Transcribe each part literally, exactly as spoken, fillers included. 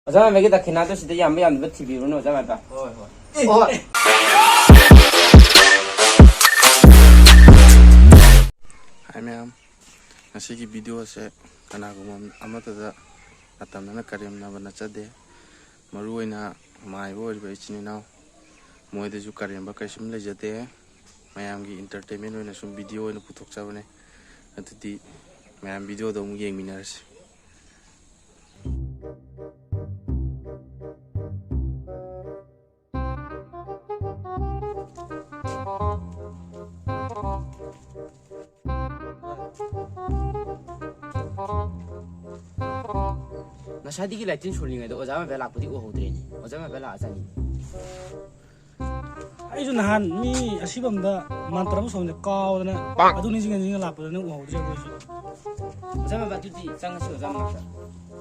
ꯑꯣꯖꯥ ꯃꯥꯏꯕꯒꯤ ꯗꯈꯤꯅꯥꯗꯣ ꯁꯤꯗ ꯌꯥꯝꯕ ꯌꯥꯝꯗꯕ ꯊꯤꯕꯤꯔꯨꯅꯨ, ꯑꯣꯖꯥ ꯃꯥꯏꯕ꯫ ꯍꯣꯏ, ꯍꯣꯏ꯫ ꯍꯣꯏ꯫ ꯍꯥꯏ ꯃꯌꯥꯝ, ꯉꯁꯤꯒꯤ ꯚꯤꯗꯤꯑꯣꯁꯦ ꯀꯅꯥꯒꯨꯝꯕ ꯑꯃꯠꯇꯗ ꯃꯇꯝꯗꯅ ꯀꯔꯦꯝꯅꯕ ꯅꯠꯆꯗꯦ꯫ ꯃꯔꯨꯑꯣꯏꯅ ꯃꯥꯏꯕ ꯑꯣꯏꯔꯤꯕ ꯏꯆꯤꯟ ꯏꯅꯥꯎ ꯃꯣꯏꯗꯁꯨ ꯀꯔꯦꯝꯕ ꯀꯩꯁꯨꯝ ꯂꯩꯖꯗꯦ꯫ ꯃꯌꯥꯝꯒꯤ ꯏꯟꯇꯔꯇꯦꯟꯃꯦꯟ ꯑꯣꯏꯅ ꯁꯨꯝ ꯚꯤꯗꯤꯑꯣ ꯑꯣꯏꯅ ꯄꯨꯊꯣꯛꯆꯕꯅꯦ꯫ ꯑꯗꯨꯗꯤ ꯃꯌꯥꯝ ꯚꯤꯗꯤꯑꯣꯗꯣ ꯑꯃꯨꯛ ꯌꯦꯡꯃꯤꯟꯅꯔꯁꯤ꯫ ꯉꯁꯥꯏꯗꯒꯤ ꯂꯥꯏꯇꯤꯟ ꯁꯣꯜꯂꯤꯉꯩꯗ ꯑꯣꯖꯥ ꯃꯥꯏꯕ ꯂꯥꯛꯄꯗꯤ ꯎꯍꯧꯗ꯭ꯔꯦꯅꯦ꯫ ꯑꯣꯖꯥ ꯃꯥꯏꯕ ꯂꯥꯛꯑꯖꯥꯠꯅꯤꯅꯦ꯫ ꯑꯩꯁꯨ ꯅꯍꯥꯟ ꯃꯤ ꯑꯁꯤꯐꯝꯗ ꯃꯟꯇ꯭ꯔ ꯑꯃ ꯁꯣꯟꯕꯗ ꯀꯥꯎꯗꯅ ꯑꯗꯨ ꯅꯤꯡꯁꯤꯡꯉ ꯅꯤꯡꯁꯤꯡꯉ ꯂꯥꯛꯄꯗ ꯅꯪ ꯎꯍꯧꯗ꯭ꯔꯦ ꯑꯩꯈꯣꯏꯁꯨ꯫ ꯑꯣꯖꯥ ꯃꯥꯏꯕ, ꯑꯗꯨꯗꯤ ꯆꯪꯉꯁꯤ ꯑꯣꯖꯥ ꯃꯅꯥꯛꯇ꯫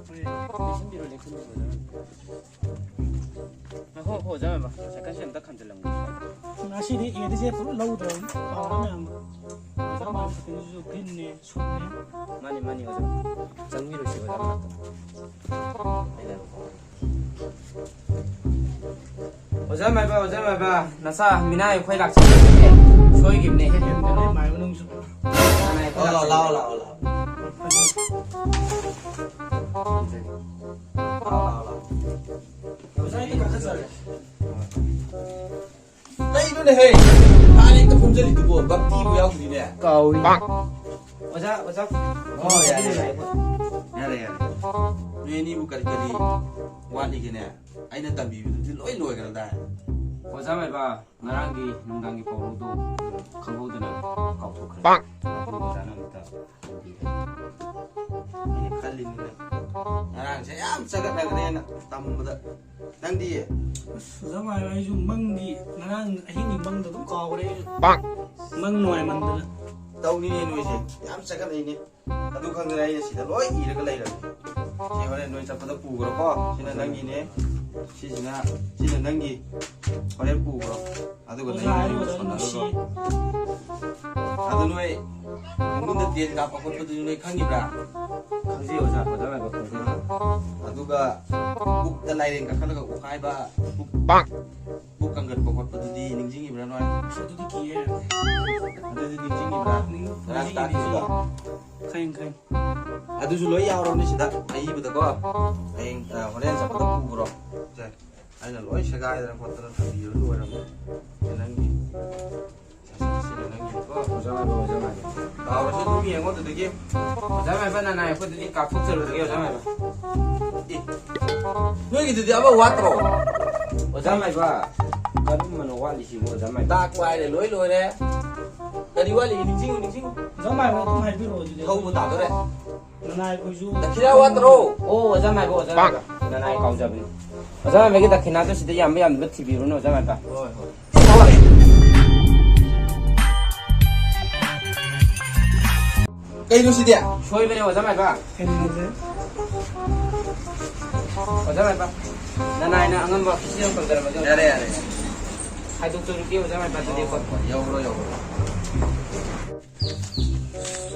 ꯍꯣꯏ꯫ ꯂꯦꯡꯁꯤꯟꯕꯤꯔꯣ, ꯂꯦꯡꯁꯤꯟꯕꯤꯔꯣ, ꯑꯣꯖꯥ ꯃꯥꯏꯕ꯫ ꯉꯥꯏꯈꯣ, ꯉꯥꯏꯈꯣ, ꯑꯣꯖꯥ ꯃꯥꯏꯕ, ꯁꯥꯏꯀꯜꯁꯦ ꯑꯝꯇ ꯈꯟꯖꯤꯜꯂꯝꯒꯦ꯫ ꯉꯁꯤꯗꯤ ꯑꯦꯗꯤꯁꯦ ꯄꯨꯂꯞ ꯂꯧꯗ꯭ꯔꯕꯅꯤ, ꯄꯥꯎꯔ ꯃꯌꯥꯝꯗꯣ꯫ ꯑꯣꯖꯥ ꯃꯥꯏꯕ ꯁꯥꯏꯀꯜꯁꯤꯁꯨ ꯒ꯭ꯔꯤꯟꯅꯦ, ꯁꯨꯠꯅꯦ꯫ ꯃꯥꯅꯤ, ꯃꯥꯅꯤ, ꯑꯣꯖꯥ꯫ ꯆꯪꯕꯤꯔꯨꯁꯤ, ꯑꯣꯖꯥ ꯃꯅꯥꯛꯇ꯫ ꯑꯣꯖꯥ ꯃꯥꯏꯕ, ꯑꯣꯖꯥ ꯃꯥꯏꯕ, ꯅꯆꯥ ꯃꯤꯅꯥꯏ ꯑꯩꯈꯣꯏ ꯂꯥꯛꯆꯕꯅꯦ꯫ ꯁꯣꯏꯈꯤꯕꯅꯦ꯫ ꯃꯥꯏꯕ ꯅꯪꯁꯨ꯫ ꯃꯤꯅꯥꯏ ꯑꯩꯈꯣꯏ ꯂꯥꯛꯑꯣ, ꯂꯥꯛꯑꯣ, ꯂꯥꯛꯆꯕꯅꯦ꯫ ꯂꯥꯛꯑꯣ, ꯂꯥꯛꯑꯣ, ꯂꯥꯛꯑꯣ꯫ ꯂꯥꯛꯑꯣ, ꯂꯥꯛꯑꯣ, ꯂꯥꯛꯑꯣ꯫ ꯑꯣꯖꯥ, ꯑꯩ ꯀꯥꯈꯠꯆꯔꯒꯦ꯫ ꯀꯩꯅꯣꯅꯦꯍꯦ? ꯍꯥꯟꯅ ꯍꯦꯛꯇ ꯐꯝꯖꯜꯂꯤꯗꯨꯕꯣ? ꯚꯛꯇꯤꯕꯨ ꯌꯥꯎꯗ꯭ꯔꯤꯅꯦ꯫ ꯀꯥꯎꯏ꯫ ꯑꯣꯖꯥ, ꯑꯣꯖꯥ꯫ ꯑꯣ, ꯌꯥꯔꯦ, ꯌꯥꯔꯦ꯫ ꯌꯥꯔꯦ, ꯌꯥꯔꯦ꯫ ꯅꯣꯏ ꯑꯅꯤꯕꯨ ꯀꯔꯤ ꯀꯔꯤ ꯋꯥꯠꯂꯤꯒꯦꯅꯦ? ꯑꯩꯅ ꯇꯝꯕꯤꯕꯗꯨꯗꯤ ꯂꯣꯏ ꯂꯣꯏꯒ꯭ꯔꯗꯥꯏ? ꯑꯣꯖꯥ ꯃꯥꯏꯕ, ꯉꯔꯥꯡꯒꯤ ꯅꯨꯡꯗꯥꯡꯒꯤ ꯄꯥꯎꯔꯧꯗꯣ ꯈꯪꯍꯧꯗꯅ ꯀꯥꯎꯊꯣꯛꯈ꯭ꯔꯦ꯫ ꯑꯗꯨ ꯑꯣꯖꯥꯅ ꯑꯝꯇ ꯇꯝꯕꯤꯔꯦ꯫ ꯑꯩꯅ ꯈꯜꯂꯤꯅꯤꯅꯦ, ꯉꯔꯥꯡꯁꯦ ꯌꯥꯝ ꯆꯒꯠꯅꯈ꯭ꯔꯦꯅ ꯇꯝꯕꯗ꯫ ꯅꯪꯗꯤ? ꯑꯁ, ꯑꯣꯖꯥ ꯃꯥꯏꯕ, ꯑꯩꯁꯨ ꯃꯪꯗꯤ ꯉꯔꯥꯡ ꯑꯍꯤꯡꯒꯤ ꯃꯪꯗ ꯑꯗꯨꯝ ꯀꯥꯎꯈ꯭ꯔꯦ ꯑꯩꯁꯨ꯫ ꯃꯪ ꯅꯨꯡꯉꯥꯏꯃꯟꯗꯅ꯫ ꯇꯧꯅꯤꯅꯦ ꯅꯣꯏꯁꯦ, ꯌꯥꯝ ꯆꯒꯠꯅꯩꯅꯦ꯫ ꯑꯗꯨ ꯈꯪꯗꯅ ꯑꯩꯅ ꯁꯤꯗ ꯂꯣꯏ ꯏꯔꯒ ꯂꯩꯔꯕꯅꯦ꯫ ꯁꯤ ꯍꯣꯔꯦꯟ ꯅꯣꯏ ꯆꯠꯄꯗ ꯄꯨꯈ꯭ꯔꯣꯀꯣ꯫ ꯁꯤꯅ ꯅꯪꯒꯤꯅꯦ, ꯁꯤꯁꯤꯅ, ꯁꯤꯅ ꯅꯪꯒꯤ꯫ ꯍꯣꯔꯦꯟ ꯄꯨꯈ꯭ꯔꯣ꯫ ꯑꯗꯨꯒ ꯑꯣꯖꯥ, ꯅꯪꯒꯤ ꯑꯣꯖꯥ ꯁꯣꯟꯅꯔꯒ꯫ ꯅꯨꯡꯁꯤ꯫ ꯑꯗꯨ ꯅꯣꯏ ꯈꯣꯡꯒꯨꯟꯗ ꯇꯦꯟ ꯀꯥꯞꯄ ꯈꯣꯠꯄꯗꯨꯁꯨ ꯅꯣꯏ ꯈꯪꯉꯤꯕ꯭ꯔꯥ? ꯈꯪꯖꯩ ꯑꯣꯖꯥ, ꯑꯣꯖꯥ ꯃꯥꯏꯕ ꯈꯪꯖꯩ꯫ ꯑꯗꯨꯒ ꯄꯨꯛꯇ ꯂꯥꯏꯔꯦꯟ ꯀꯥꯈꯠꯂꯒ ꯑꯣꯛꯈꯥꯏꯕ, ꯄꯨꯛ, ꯄꯨꯛ ꯀꯪꯒꯠꯄ ꯈꯣꯠꯄꯗꯨꯗꯤ ꯅꯤꯡꯁꯤꯡꯉꯤꯕ꯭ꯔꯥ ꯅꯣꯏ? ꯑꯁ, ꯑꯗꯨꯗꯤ ꯀꯤꯌꯦ꯫ ꯑꯗꯨꯗꯤ ꯅꯤꯡꯁꯤꯡꯉꯤꯕ꯭ꯔꯥ? ꯅꯤꯡ-, ꯉꯔꯥꯡ ꯅꯤꯡꯁꯤꯡꯉꯤ, ꯇꯥꯈꯤꯕꯗꯣ? ꯅꯤꯡꯁꯤꯡꯉꯤ꯫ ꯈꯪꯉꯤ, ꯈꯪꯉꯤ꯫ ꯑꯗꯨꯁꯨ ꯂꯣꯏ ꯌꯥꯎꯔꯕꯅꯤ ꯁꯤꯗ ꯑꯏꯕꯗꯀꯣ꯫ ꯍꯌꯦꯡ, ꯑ, ꯍꯣꯔꯦꯟ ꯆꯠꯄꯗ ꯄꯨꯈ꯭ꯔꯣ꯫ ꯁꯦ, ꯑꯩꯅ ꯂꯣꯏ ꯁꯦꯒꯥꯏꯗꯅ ꯈꯣꯠꯇꯅ ꯊꯝꯕꯤꯔ ꯂꯣꯏꯔꯕꯅꯤ꯫ ꯁꯦ, ꯅꯪꯒꯤ꯫ ꯁꯦ, ꯁꯦ, ꯁꯤꯅ ꯅꯪꯒꯤꯀꯣ꯫ ꯑꯣꯖꯥ ꯃꯥꯏꯕ, ꯑꯣꯖꯥ ꯃꯥꯏꯕ꯫ ꯀꯥꯎꯔꯁꯨ ꯑꯗꯨꯝ ꯌꯦꯡꯉꯣ ꯑꯗꯨꯗꯒꯤ꯫ ꯑꯣꯖꯥ ꯃꯥꯏꯕ, ꯅꯅꯥꯏ ꯑꯩꯈꯣꯏꯗꯗꯤ ꯀꯥꯞꯊꯣꯛꯆꯔꯨꯔꯒꯦ, ꯑꯣꯖꯥ ꯃꯥꯏꯕ꯫ ꯑꯦ, ꯅꯣꯏꯒꯤꯗꯨꯗꯤ ꯑꯃ ꯋꯥꯠꯇ꯭ꯔꯣ? ꯑꯣꯖꯥ ꯃꯥꯏꯕ, ꯀꯔꯝꯕꯅꯣ ꯋꯥꯠꯂꯤꯁꯤꯕꯨ, ꯑꯣꯖꯥ ꯃꯥꯏꯕ? ꯇꯥꯛꯄ ꯍꯥꯏꯔꯦ, ꯂꯣꯏ ꯂꯣꯏꯔꯦ꯫ ꯀꯔꯤ ꯋꯥꯠꯂꯤ? ꯅꯤꯡꯁꯤꯡꯉꯨ, ꯅꯤꯡꯁꯤꯡꯉꯨ꯫ ꯑꯣꯖꯥ ꯃꯥꯏꯕ ꯑꯗꯨꯝ ꯍꯥꯏꯕꯤꯔꯛꯑꯣ ꯑꯗꯨꯗꯤ꯫ ꯍꯧꯕ ꯇꯥꯗꯣꯔꯦ꯫ ꯅꯅꯥꯏ ꯑꯩꯈꯣꯏꯁꯨ ꯗꯈꯤꯅꯥ ꯋꯥꯠꯇ꯭ꯔꯣ? ꯑꯣ, ꯑꯣꯖꯥ ꯃꯥꯏꯕ, ꯑꯣꯖꯥ ꯃꯥꯏꯕ꯫ ꯅꯅꯥꯏ ꯀꯥꯎꯖꯕꯅꯤ꯫ ꯑꯣꯖꯥ ꯃꯥꯏꯕꯒꯤ ꯗꯈꯤꯅꯥꯗꯣ ꯁꯤꯗ ꯌꯥꯝꯕ ꯌꯥꯝꯗꯕ ꯊꯤꯕꯤꯔꯨꯅꯨ, ꯑꯣꯖꯥ ꯃꯥꯏꯕ꯫ ꯍꯣꯏ, ꯍꯣꯏ꯫ ꯀꯩꯅꯣ ꯁꯤꯗꯤ? ꯁꯣꯏꯕꯅꯦ, ꯑꯣꯖꯥ ꯃꯥꯏꯕ꯫ ꯀꯩꯅꯣꯁꯦ? ꯑꯣꯖꯥ ꯃꯥꯏꯕ, ꯅꯅꯥꯏꯅ ꯑꯉꯝꯕ ꯑꯣꯐꯤꯁꯤꯌꯦꯜ ꯇꯧꯖꯔꯕꯗꯤ ꯌꯥꯔꯦ, ꯌꯥꯔꯦ꯫ ꯍꯥꯏꯗꯣꯛꯆꯔꯨꯒꯦ, ꯑꯣꯖꯥ ꯃꯥꯏꯕ, ꯑꯗꯨꯗꯤ꯫ ꯌꯧꯔꯣ, ꯌꯧꯔꯣ꯫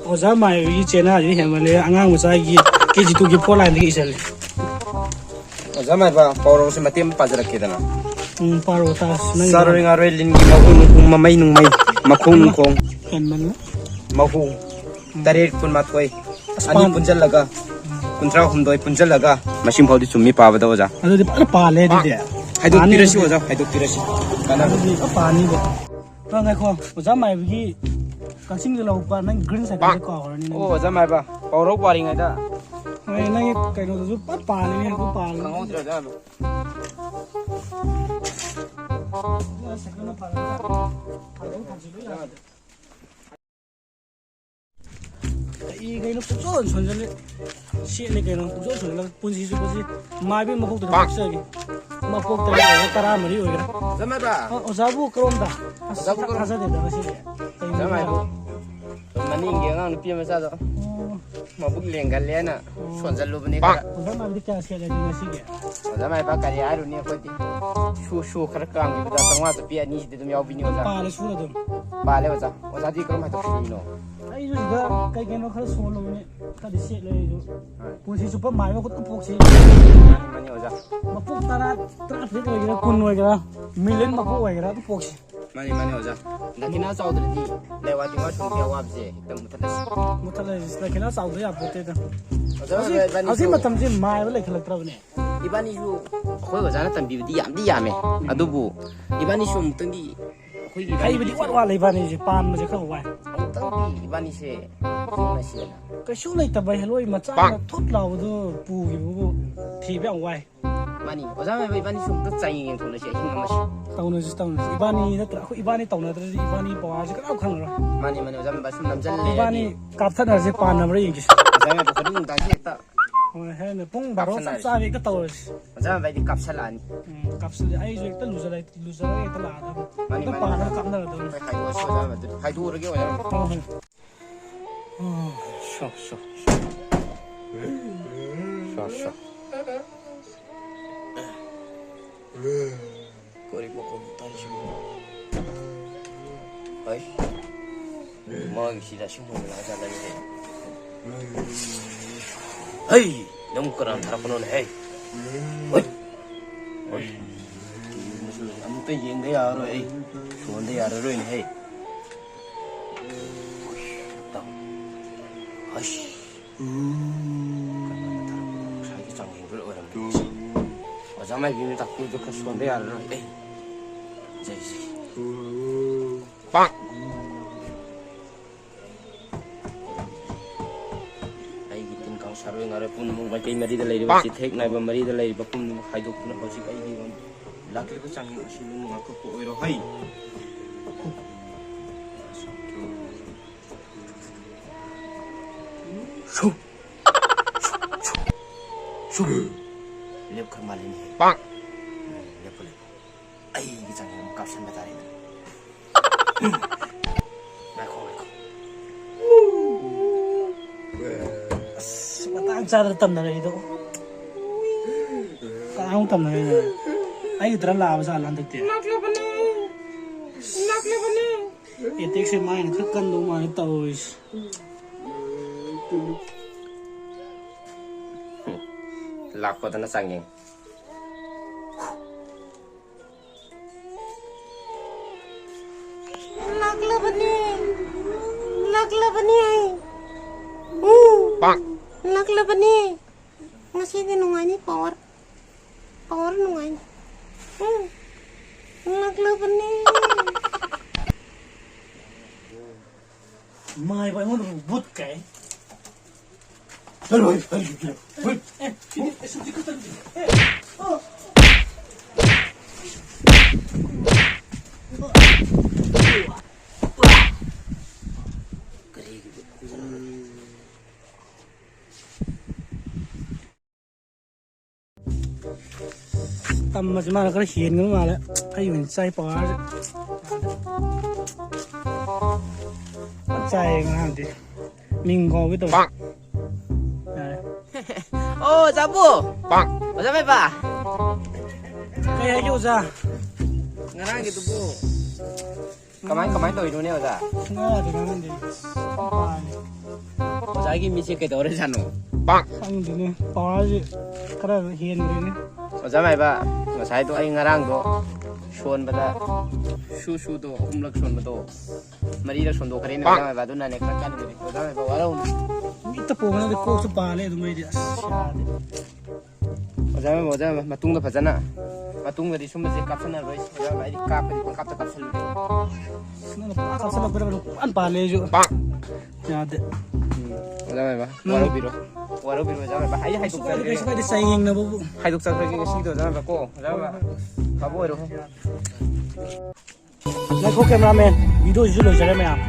ꯑꯣꯖꯥ ꯃꯥꯏꯕꯒꯤ ꯆꯦꯅꯥꯁꯤꯗꯤ ꯍꯦꯟꯃꯜꯂꯦ꯫ ꯑꯉꯥꯡ ꯃꯆꯥꯒꯤ ꯀꯦ ꯖꯤ ꯇꯨꯒꯤ ꯐꯣꯔ ꯂꯥꯏꯟꯗꯒꯤ ꯏꯁꯜꯂꯦ꯫ ꯑꯣꯖꯥ ꯃꯥꯏꯕ, ꯄꯥꯎꯔꯧꯁꯦ ꯃꯇꯦꯛ ꯑꯃ ꯄꯥꯖꯔꯛꯀꯦꯗꯅ꯫ ꯎꯝ, ꯄꯥꯔꯛꯑꯣ ꯇꯥꯁꯤ, ꯅꯪꯒꯤ ꯆꯥꯔꯣꯏ ꯉꯥꯔꯣꯏ ꯂꯤꯟꯒꯤ ꯃꯍꯨ ꯅꯨꯡꯍꯨ ꯃꯃꯩ ꯅꯨꯡꯃꯩ ꯃꯈꯣꯡ ꯅꯨꯡꯈꯣꯡ ꯍꯦꯟꯃꯜꯂꯦ꯫ ꯃꯍꯨ ꯎꯝ꯫ ꯇꯔꯦꯠ ꯀꯨꯟꯃꯥꯊꯣꯏ, ꯑꯁ, ꯑꯅꯤ ꯄꯥꯟ- ꯄꯨꯟꯁꯤꯜꯂꯒ ꯎꯝ꯫ ꯀꯨꯟꯊ꯭ꯔꯥ ꯍꯨꯝꯗꯣꯏ ꯄꯨꯟꯁꯤꯜꯂꯒ ꯃꯁꯤꯡ ꯐꯥꯎꯗꯤ ꯆꯨꯝꯃꯤ ꯄꯥꯕꯗ, ꯑꯣꯖꯥ꯫ ꯑꯗꯨꯗꯤ ꯐꯖꯅ ꯄꯥꯜꯂꯦ ꯑꯗꯨꯗꯤ꯫ ꯍꯥꯏꯗꯣꯛꯄꯤꯔꯁꯤ, ꯄꯥꯅꯤ ꯑꯣꯖꯥ, ꯍꯥꯏꯗꯣꯛꯄꯤꯔꯁꯤ꯫ ꯀꯥꯟꯅꯕ꯫ ꯑꯗꯨꯗꯤ ꯐꯖꯅ ꯄꯥꯅꯤꯕꯣ꯫ ꯑ, ꯉꯥꯏꯈꯣ, ꯑꯣꯖꯥ ꯃꯥꯏꯕꯒꯤ ꯀꯛꯆꯤꯡꯗ ꯂꯧꯕ ꯅꯪ ꯒ꯭ꯔꯤꯟ ꯁꯥꯏꯀꯜꯁꯦ ꯀꯥꯎꯈ꯭ꯔꯅꯤ ꯅꯪ꯫ ꯑꯣ, ꯑꯣꯖꯥ ꯃꯥꯏꯕ, ꯄꯥꯎꯔꯧ ꯄꯥꯔꯤꯉꯩꯗ꯫ ꯍꯣꯏ, ꯅꯪꯒꯤ ꯀꯩꯅꯣꯗꯨꯁꯨ ꯄꯨꯔꯥ ꯄꯥꯜꯂꯤꯅꯦ, ꯑꯗꯨ ꯄꯥꯜꯂꯤ꯫ ꯈꯪꯍꯧꯗ꯭ꯔꯦ, ꯑꯣꯖꯥ ꯃꯥꯏꯕ꯫ ꯑꯣꯖꯥ ꯁꯥꯏꯀꯜꯅ ꯄꯥꯜꯂꯒ ꯄꯥꯜꯂꯒ ꯊꯝꯖꯤꯜꯂꯨ ꯌꯥꯗ꯭ꯔꯦ꯫ ꯀꯩ ꯀꯩꯅꯣ ꯄꯨꯡꯁꯣꯟ ꯁꯣꯟꯖꯜꯂꯦ꯫ ꯁꯦꯠꯂꯦ ꯀꯩꯅꯣ ꯄꯨꯡꯁꯣꯟ ꯁꯣꯟꯖꯜꯂꯒ ꯄꯨꯟꯁꯤꯁꯨ ꯄꯨꯟꯁꯤ꯫ ꯃꯥꯏꯕꯩ ꯃꯀꯣꯛꯇꯨꯗ ꯄꯣꯛꯆꯒꯦ꯫ ꯃꯀꯣꯛꯇ ꯂꯩꯔꯒ ꯇꯔꯥꯃꯔꯤ ꯑꯣꯏꯒꯦꯔꯥ꯫ ꯑꯣꯖꯥ ꯃꯥꯏꯕ꯫ ꯑ, ꯑꯣꯖꯥꯕꯨ ꯀꯔꯣꯝꯗ? ꯑꯁ, ꯑꯣꯖꯥꯕꯨ ꯏꯊꯥ ꯀꯔꯣꯝ-, ꯊꯥꯖꯗꯦꯗ ꯉꯁꯤꯗꯤ꯫ ꯀꯩꯅꯣ ꯑꯣꯖꯥ ꯃꯥꯏꯕ꯫ ꯃꯅꯤꯡꯒꯤ ꯑꯉꯥꯡ ꯅꯨꯄꯤ ꯃꯆꯥꯗꯣ꯫ ꯑꯣ꯫ ꯃꯕꯨꯛ ꯂꯦꯡꯒꯜꯂꯦꯅ ꯑꯣ꯫ ꯁꯣꯟꯖꯜꯂꯨꯕꯅꯦ ꯈꯔ꯫ ꯑꯣꯖꯥ ꯃꯥꯏꯕꯗꯤ ꯀꯌꯥ ꯁꯦꯠꯂꯒꯦ ꯉꯁꯤꯒꯤ? ꯑꯣꯖꯥ ꯃꯥꯏꯕ ꯀꯔꯤ ꯍꯥꯏꯔꯨꯅꯤ ꯑꯩꯈꯣꯏꯗꯤ꯫ ꯁꯨ, ꯁꯨ ꯈꯔ ꯀꯥꯝꯈꯤꯕꯗ ꯆꯥꯝꯃꯉꯥ ꯆꯠꯄꯤ ꯑꯅꯤꯁꯤꯗꯤ ꯑꯗꯨꯝ ꯌꯥꯎꯕꯤꯅꯤ ꯑꯣꯖꯥ꯫ ꯄꯥꯜꯂꯦ ꯁꯨꯔ ꯑꯗꯨꯝ꯫ ꯄꯥꯜꯂꯦ ꯑꯣꯖꯥ꯫ ꯑꯣꯖꯥꯗꯤ ꯀꯔꯝ ꯍꯥꯏꯗꯣꯛꯄꯤꯔꯤꯅꯣ? ꯑꯩꯁꯨ ꯁꯤꯗ ꯀꯩ ꯀꯩꯅꯣ ꯈꯔ ꯁꯣꯜꯂꯨꯕꯅꯦ, ꯈꯔꯗꯤ ꯁꯦꯠꯂꯦ ꯑꯩꯁꯨ꯫ ꯍꯣꯏ꯫ ꯄꯨꯟꯁꯤ ꯆꯨꯞꯄ ꯃꯥꯏꯕ ꯈꯨꯗꯤꯡ ꯄꯣꯛꯁꯤ꯫ ꯃꯥꯅꯤ ꯑꯣꯖꯥ꯫ ꯃꯄꯣꯛ ꯇꯔꯥ, ꯇꯔꯥꯇꯔꯦꯠ ꯑꯣꯏꯒꯦꯔꯥ, ꯀꯨꯟ ꯑꯣꯏꯒꯦꯔꯥ, ꯃꯤꯂꯤꯌꯟ ꯃꯄꯣꯛ ꯑꯣꯏꯒꯦꯔꯥ, ꯑꯗꯨ ꯄꯣꯛꯁꯤ꯫ ꯃꯥꯅꯤ, ꯃꯥꯅꯤ ꯑꯣꯖꯥ꯫ ꯗꯈꯤꯅꯥ ꯆꯥꯎꯗ꯭ꯔꯗꯤ ꯂꯩꯋꯥ ꯇꯤꯟꯋꯥ ꯁꯨꯝꯕꯒꯤ ꯑꯋꯥꯕꯁꯦ ꯍꯦꯛꯇ ꯃꯨꯊꯠꯂꯁꯤ꯫ ꯃꯨꯊꯠꯂꯁꯤ, ꯗꯈꯤꯅꯥ ꯆꯥꯎꯗ ꯌꯥꯄꯣꯠꯇꯦꯗ꯫ ꯑꯣꯖꯥ, ꯍꯧꯖꯤꯛ, ꯏꯕꯥꯅꯤꯁꯨ ꯍꯧꯖꯤꯛ ꯃꯇꯝꯁꯦ ꯃꯥꯏꯕ ꯂꯩꯈꯠꯂꯛꯇ꯭ꯔꯕꯅꯦ꯫ ꯏꯕꯥꯅꯤꯁꯨ ꯑꯩꯈꯣꯏ ꯑꯣꯖꯥꯅ ꯇꯝꯕꯤꯕꯗꯤ ꯌꯥꯝꯗꯤ ꯌꯥꯝꯃꯦ, ꯑꯗꯨꯕꯨ ꯏꯕꯥꯅꯤꯁꯨ ꯑꯃꯨꯛꯇꯪꯗꯤ ꯑꯩꯈꯣꯏꯒꯤ ꯍꯩꯕꯗꯤ ꯏꯕꯥꯅꯤꯁꯨ ꯏꯋꯥꯠ ꯋꯥꯠꯂꯦ, ꯏꯕꯥꯅꯤꯁꯦ ꯄꯥꯟꯕꯁꯦ ꯈꯔ ꯋꯥꯏ꯫ ꯑꯃꯨꯛꯇꯪꯗꯤ ꯏꯕꯥꯅꯤꯁꯦ ꯌꯦꯡꯅꯁꯤꯗꯅ꯫ ꯀꯩꯁꯨ ꯂꯩꯇꯕ ꯍꯦꯂꯣꯏ ꯃꯆꯥ ꯑꯃ ꯊꯨꯠ ꯂꯥꯎꯕꯗꯨ ꯄꯨꯈꯤꯕꯕꯨ ꯊꯤꯕ ꯌꯥꯝ ꯋꯥꯏ꯫ ꯃꯥꯅꯤ, ꯑꯣꯖꯥ ꯃꯥꯏꯕ, ꯏꯕꯥꯅꯤꯁꯨ ꯑꯃꯨꯛꯇ ꯆꯥꯡꯌꯦꯡ ꯌꯦꯡꯊꯣꯛꯅꯁꯤ ꯑꯍꯤꯡ ꯑꯃꯁꯤ꯫ ꯇꯧꯅꯁꯤ, ꯇꯧꯅꯁꯤ꯫ ꯏꯕꯥꯅꯤ ꯅꯠꯇ꯭ꯔ, ꯑꯩꯈꯣꯏ ꯏꯕꯥꯅꯤ ꯇꯧꯅꯗ꯭ꯔꯗꯤ ꯏꯕꯥꯅꯤ ꯄꯋꯥꯔꯁꯦ ꯀꯅꯥꯝ ꯈꯪꯉꯔꯣꯏ꯫ ꯃꯥꯅꯤ, ꯃꯥꯅꯤ, ꯑꯣꯖꯥ ꯃꯥꯏꯕ, ꯁꯨꯝ ꯅꯝꯖꯜꯂꯦ ꯏꯕꯥꯅꯤ ꯍꯥꯏꯗꯤ꯫ ꯀꯥꯞꯊꯠꯅꯔꯁꯦ, ꯄꯥꯟꯅꯕ꯭ꯔꯥ ꯌꯦꯡꯁꯤ꯫ ꯑꯣꯖꯥ ꯃꯥꯏꯕ, ꯍꯣꯔꯦꯟ ꯅꯨꯡꯗꯥꯡꯁꯤ ꯍꯦꯛꯇ ꯍꯣꯏ, ꯍꯣꯔꯦꯟ ꯄꯨꯡ ꯕꯥꯔꯣ ꯆꯞ ꯀꯥꯞꯁꯟꯅꯔꯁꯤ꯫ ꯆꯥꯕꯤ ꯍꯦꯛꯇ ꯇꯧꯔꯁꯤ꯫ ꯑꯣꯖꯥ ꯃꯥꯏꯕ, ꯑꯩꯗꯤ ꯀꯥꯞꯁꯜꯂꯛꯑꯅꯤ꯫ ꯎꯝ, ꯀꯥꯞꯁꯜꯂꯦ꯫ ꯑꯩꯁꯨ ꯍꯦꯛꯇ ꯂꯨꯖꯔ-, ꯂꯨꯖꯔꯒ ꯍꯦꯛꯇ ꯂꯥꯛꯑꯗꯕꯅꯤ꯫ ꯃꯥꯅꯤ, ꯍꯦꯛꯇ ꯃꯥꯅꯤ, ꯄꯥꯟꯅꯕ ꯑꯣꯖꯥ꯫ ꯀꯥꯞꯅꯔꯗꯕꯅꯤ꯫ ꯍꯣꯏ, ꯍꯥꯏꯗꯣꯛꯑꯁꯤ, ꯑꯣꯖꯥ ꯃꯥꯏꯕ, ꯑꯗꯨꯗꯤ ꯍꯥꯏꯗꯣꯛꯎꯔꯒꯦ, ꯑꯣꯖꯥ ꯃꯥꯏꯕ꯫ ꯍꯣꯏ, ꯍꯣꯏ꯫ ꯁꯣ, ꯁꯣ, ꯁꯣ꯫ ꯁꯣ, ꯁꯣ꯫ ꯀꯔꯤ ꯃꯈꯣꯟ ꯇꯥꯏꯁꯤꯕꯣ? ꯍꯩ, ꯃꯥꯒꯤꯁꯤꯗ ꯑꯁꯤꯒꯨꯝꯕ ꯂꯥꯛꯑꯖꯥꯠꯂ ꯑꯩꯁꯦ? ꯍꯩ, ꯅꯪ ꯀꯅꯥꯅ ꯊꯥꯔꯛꯄꯅꯣꯅꯦ? ꯍꯩ, ꯍꯩ, ꯍꯩ꯫ ꯑꯃꯨꯛꯇ ꯌꯦꯡꯗ ꯌꯥꯔꯔꯣꯏ ꯑꯩ, ꯁꯣꯟꯗ ꯌꯥꯔꯔꯣꯏꯅꯦ꯫ ꯍꯩ, ꯇꯥꯎ꯫ ꯍꯩ꯫ ꯀꯅꯥꯅ ꯊꯥꯔꯛꯄꯅꯣ? ꯉꯁꯥꯏꯒꯤ ꯆꯥꯡꯌꯦꯡꯗꯨ ꯑꯣꯏꯔꯝꯒꯅꯤ꯫ ꯑꯣꯖꯥ ꯃꯥꯏꯕꯤꯅ ꯇꯥꯛꯄꯤꯕꯗꯣ ꯈꯔ ꯁꯣꯟꯕ ꯌꯥꯔꯔꯣꯏ꯫ ꯑꯦ, ꯖꯩ, ꯖꯩ꯫ ꯄꯥꯛ! ꯑꯩꯒꯤ ꯇꯤꯟ ꯀꯥꯡ ꯁꯥꯔꯣꯏ ꯉꯥꯔꯣꯏ ꯄꯨꯝꯅꯃꯛ ꯃꯥꯏꯀꯩ ꯃꯔꯤꯗ ꯂꯩꯔꯤꯕ, ꯄꯥꯛ! ꯆꯤꯊꯦꯛ ꯅꯥꯏꯕ ꯃꯔꯤꯗ ꯂꯩꯔꯤꯕ ꯄꯨꯝꯅꯃꯛ ꯍꯥꯏꯗꯣꯛꯇꯨꯅ ꯍꯧꯖꯤꯛ ꯑꯩꯒꯤ ꯂꯥꯛꯂꯤꯕ ꯆꯥꯡꯌꯦꯡ ꯑꯁꯤ ꯅꯪꯅ ꯉꯥꯛꯊꯣꯛꯄ ꯑꯣꯏꯔꯣ꯫ ꯍꯩ! ꯁꯨ! ꯁꯨ! ꯁꯨ! ꯂꯦꯞꯈ꯭ꯔ ꯃꯥꯜꯂꯦꯅꯦ꯫ ꯄꯥꯛ! ꯎꯝ, ꯂꯦꯞꯄꯨ, ꯂꯦꯞꯄꯨ꯫ ꯑꯩꯒꯤ ꯆꯥꯡ ꯑꯃ ꯀꯥꯞꯁꯟꯕ ꯇꯥꯔꯦꯅꯦ꯫ ꯎꯝ꯫ ꯉꯥꯏꯈꯣ, ꯉꯥꯏꯈꯣ꯫ ꯑꯁ, ꯃꯇꯥꯡ ꯆꯥꯗꯅ ꯇꯝꯅꯔꯛꯏꯗꯣ꯫ ꯀꯅꯥꯃꯨꯛ ꯇꯝꯅꯔꯛꯏꯅꯣ? ꯑꯩꯒꯤꯗꯔ ꯂꯥꯛꯑꯕ ꯖꯥꯠꯂ ꯍꯟꯗꯛꯇꯤ? ꯂꯥꯛꯂꯕꯅꯦ꯫ ꯂꯥꯛꯂꯕꯅꯦ꯫ ꯑꯦꯇꯦꯛꯁꯦ ꯃꯥꯏꯅ ꯈꯔ ꯀꯟꯗꯧ ꯃꯥꯜꯂꯦ ꯇꯧꯔꯤꯁꯦ꯫ ꯂꯥꯛꯄꯗꯅ ꯆꯥꯡꯌꯦꯡ꯫ ꯂꯥꯛꯂꯕꯅꯤ, ꯂꯥꯛꯂꯕꯅꯤ ꯑꯩ꯫ ꯎꯝ, ꯂꯥꯛꯂꯕꯅꯤ꯫ ꯉꯁꯤꯗꯤ ꯅꯨꯡꯉꯥꯏꯅꯤ ꯄꯋꯥꯔ꯫ ꯄꯋꯥꯔ ꯅꯨꯡꯉꯥꯏꯅꯤ꯫ ꯎꯝ, ꯂꯥꯛꯂꯕꯅꯤ꯫ ꯃꯥꯏꯕ ꯑꯩꯉꯣꯟꯗꯕꯨ ꯕꯨꯠ ꯀꯥꯏ꯫ ꯆꯠꯂꯣ, ꯍꯩ, ꯍꯩ, ꯍꯩ, ꯍꯩ꯫ ꯑꯦ, ꯁꯤꯗꯤ, ꯑꯦ, ꯁꯤꯗꯤ ꯈꯨꯠꯇ ꯅꯠꯇꯦ꯫ ꯑꯦ, ꯑꯣ꯫ ꯀꯔꯤꯒꯤ ꯕꯨꯠ? ꯎꯝ꯫ ꯇꯝꯕꯁꯦ ꯃꯥꯅ ꯈꯔ ꯍꯦꯟꯒꯅꯨ ꯃꯥꯜꯂꯦ꯫ ꯑꯩ ꯑꯣꯏꯅ ꯆꯥꯏ ꯄꯋꯥꯔꯁꯦ꯫ ꯐꯖꯅ ꯆꯥꯏꯌꯦ ꯉꯔꯥꯡꯗꯤ꯫ ꯃꯤꯡ ꯀꯥꯎꯒꯦ ꯇꯧꯋꯦ꯫ ꯌꯥꯔꯦ꯫ ꯑꯣ, ꯑꯣꯖꯥꯕꯨ! ꯑꯣꯖꯥ ꯃꯥꯏꯕ! ꯀꯩ ꯍꯥꯏꯒꯦ ꯑꯣꯖꯥ? ꯉꯔꯥꯡꯒꯤꯗꯨꯕꯨ? ꯀꯃꯥꯏ, ꯀꯃꯥꯏ ꯇꯧꯔꯤꯅꯣꯅꯦ, ꯑꯣꯖꯥ? ꯁꯨꯡꯌꯥ ꯌꯥꯗꯦ ꯉꯔꯥꯡꯗꯤ꯫ ꯄꯥꯅꯤ꯫ ꯑꯣꯖꯥꯒꯤ ꯃꯤꯠꯁꯦ ꯀꯩꯗꯧꯔꯖꯥꯠꯅꯣ? ꯈꯪꯗꯦꯅꯦ, ꯄꯋꯥꯔꯁꯦ ꯈꯔ ꯍꯦꯟꯈ꯭ꯔꯦꯅꯦ꯫ ꯑꯣꯖꯥ ꯃꯥꯏꯕ, ꯉꯁꯥꯏꯗꯣ ꯑꯩ ꯉꯔꯥꯡꯗꯣ ꯁꯣꯟꯕꯗ, ꯁꯨ ꯁꯨꯗꯣ ꯑꯍꯨꯝꯂꯛ ꯁꯣꯟꯕꯗꯣ, ꯃꯔꯤꯔꯛ ꯁꯣꯟꯗꯣꯛꯈ꯭ꯔꯦꯅꯦ, ꯑꯣꯖꯥ ꯃꯥꯏꯕ꯫ ꯑꯗꯨꯅꯅꯦ ꯈꯔ ꯀꯟꯈ꯭ꯔꯦ꯫ ꯑꯣꯖꯥ ꯃꯥꯏꯕ, ꯋꯥꯔꯧꯅꯨ꯫ ꯃꯤꯠꯇ ꯄꯣꯝꯃꯒꯗꯤ ꯀꯣꯛꯁꯨ ꯄꯥꯜꯂꯦ ꯑꯗꯨꯝ ꯑꯩꯗꯤ꯫ ꯑꯁ, ꯌꯥꯗꯦ꯫ ꯑꯣꯖꯥ ꯃꯥꯏꯕ, ꯑꯣꯖꯥ ꯃꯥꯏꯕ, ꯃꯇꯨꯡꯗ ꯐꯖꯅ, ꯃꯇꯨꯡꯗꯗꯤ ꯁꯨꯝꯕꯁꯦ ꯀꯥꯞꯁꯟꯅꯔꯣꯏ꯫ ꯑꯣꯖꯥ ꯃꯥꯏꯕ, ꯑꯩꯗꯤ ꯀꯥꯞꯄꯗꯤ ꯄꯪꯀꯥꯞꯇ ꯀꯥꯞꯁꯜꯂꯨꯔꯦ꯫ ꯑꯁ, ꯅꯪꯅ ꯄꯪꯀꯥꯞ ꯀꯥꯞꯁꯜꯂꯛꯄꯗ ꯄꯪꯄꯥꯟ ꯄꯥꯜꯂꯦ ꯑꯩꯁꯨ꯫ ꯌꯥꯗꯦ꯫ ꯎꯝ, ꯑꯣꯖꯥ ꯃꯥꯏꯕ, ꯅꯪ ꯋꯥꯔꯧꯕꯤꯔꯣ꯫ ꯋꯥꯔꯧꯕꯤꯔꯣ, ꯑꯣꯖꯥ ꯃꯥꯏꯕ꯫ ꯑꯩ ꯀꯩꯁꯨ ꯀꯥꯏꯗꯦ, ꯀꯩꯁꯨ ꯍꯥꯏꯗꯣꯛꯆꯔꯒꯦ꯫ ꯀꯥꯏꯗꯦ, ꯆꯥꯡꯌꯦꯡꯅꯕꯕꯨ꯫ ꯍꯥꯏꯗꯣꯛꯆꯈ꯭ꯔꯒꯦ ꯉꯁꯤꯒꯤꯗꯤ, ꯑꯣꯖꯥ ꯃꯥꯏꯕ ꯀꯣ꯫ ꯑꯣꯖꯥ ꯃꯥꯏꯕ, ꯐꯕ ꯑꯣꯏꯔꯣ꯫ ꯉꯥꯏꯈꯣ, cameraman, video ꯁꯤꯁꯨ ꯂꯣꯏꯖꯔꯦ ꯃꯌꯥꯝ꯫